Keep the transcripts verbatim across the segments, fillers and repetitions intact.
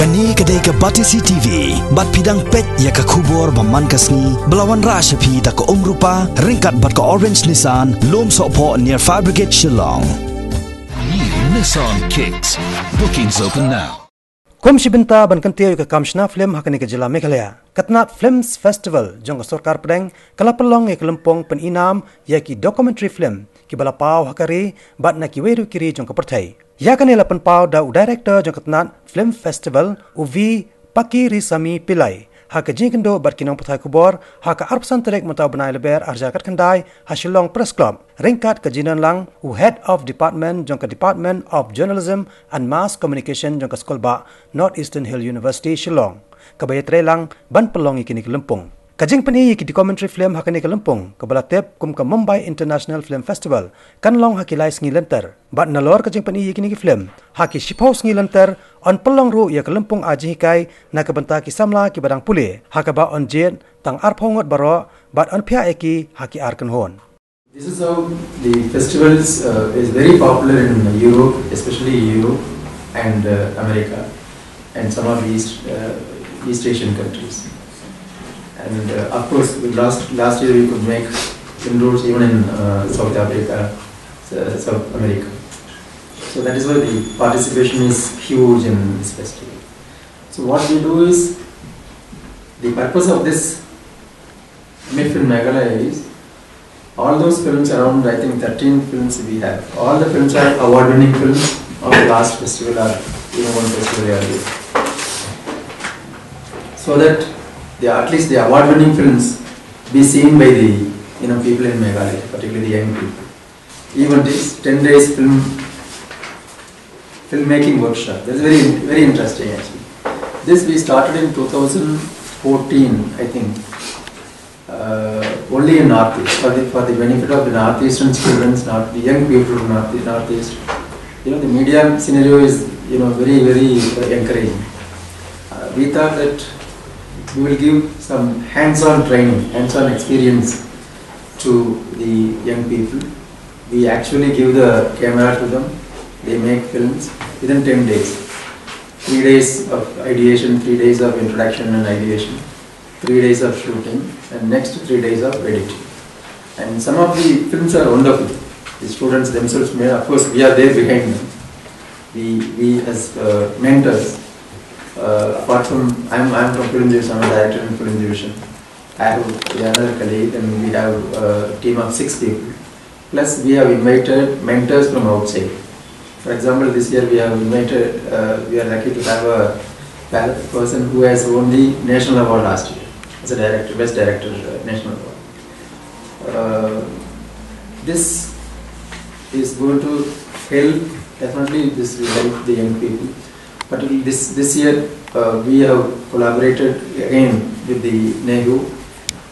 Kane ka dei ka Batesi T V, bad phi dang peit ïa ka khubor ba man ka sngi, ba la wanrah sha phi da ka Umrupa, ryngkat bad ka Orange Nissan, Lum Sohphoh near Fire Brigade Shillong. New Nissan Kicks. Bookings open now. Kum shi bynta ban kyntiew ïa ka kam shna film ha kane ka jylla Meghalaya, ka tnat Films Festival jong ka sorkar pdeng ka la pynlong ïa ka lympung pynïnam ïa ki documentary film kiba la paw ha ka ri bad na kiwei ruh ki ri jong ka pyrthei. Ïa kane la pynpaw da u director jong ka tnat Film Festival, u V Pakirisamy Pillai, ha ka jingïakynduh bad ki nongpathai khubor ha ka arphew san tarik mynta u bnai Lber arhajar khatkhyndai ha Shillong Press Club, ryngkat ka jingdon lang u Head of Department jong ka Department of Journalism and Mass Communication jong ka Skulbah North Eastern Hill University Shillong, kaba ïatrei lang ban pynlong ïa kine ki lympung. Ka jingpyni ïa ki documentary film ha kane ka lympung, kaba la tip kum ka Mumbai International Film Festival, kan long ha ki lai sngi lynter. Bad nalor ka jingpyni ïa kine ki film ha ki shiphew sngi lynter, yn pynlong ruh ïa ka lympung ai jinghikai na ka bynta ki samla kiba dang pule, ha kaba yn jied tang arphew ngut baroh, bad yn phiah ïa ki ha ki ar kynhun. This is how the festivals, uh, is very popular in Europe, especially Europe and, uh, America, and some of the East, uh, East Asian countries. And, uh, of course, with last, last year we could make inroads even in, uh, South Africa, uh, South America. So that is why the participation is huge in this festival. So what we do is, the purpose of this Meet Film Meghalaya is, all those films, around, I think, thirteen films we have. All the films are award-winning films of the last festival or even one festival earlier. So that the, at least the award-winning films be seen by the, you know, people in Meghalaya, particularly the young people. Even this ten days film, filmmaking workshop, that is very, very interesting actually. This we started in two thousand fourteen, I think. Uh, only in Northeast, for the, for the benefit of the Northeastern students, not the young people from North, Northeast. You know, the media scenario is, you know, very, very, uh, encouraging. Uh, we thought that we will give some hands-on training, hands-on experience to the young people. We actually give the camera to them. They make films within ten days. Three days of ideation, three days of introduction and ideation, three days of shooting, and next three days of editing. And some of the films are wonderful. The students themselves made. Of course, we are there behind them. We, we as, uh, mentors, uh, apart from, I'm, I'm from Film Division, I'm a director in Film Division. I have another colleague, and we have a team of six people. Plus, we have invited mentors from outside. For example, this year we have invited, uh, we are lucky to have a pa-, person who has won the national award last year as a director, best director, uh, national award. Uh, this is going to help, definitely this will help the young people. But this, this year, uh, we have collaborated again with the NEHU,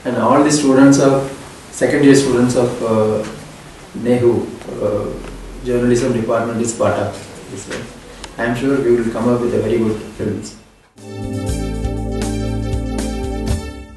and all the students of, second year students of, uh, NEHU, uh, journalism department is part of this one. I am sure we will come up with a very good films.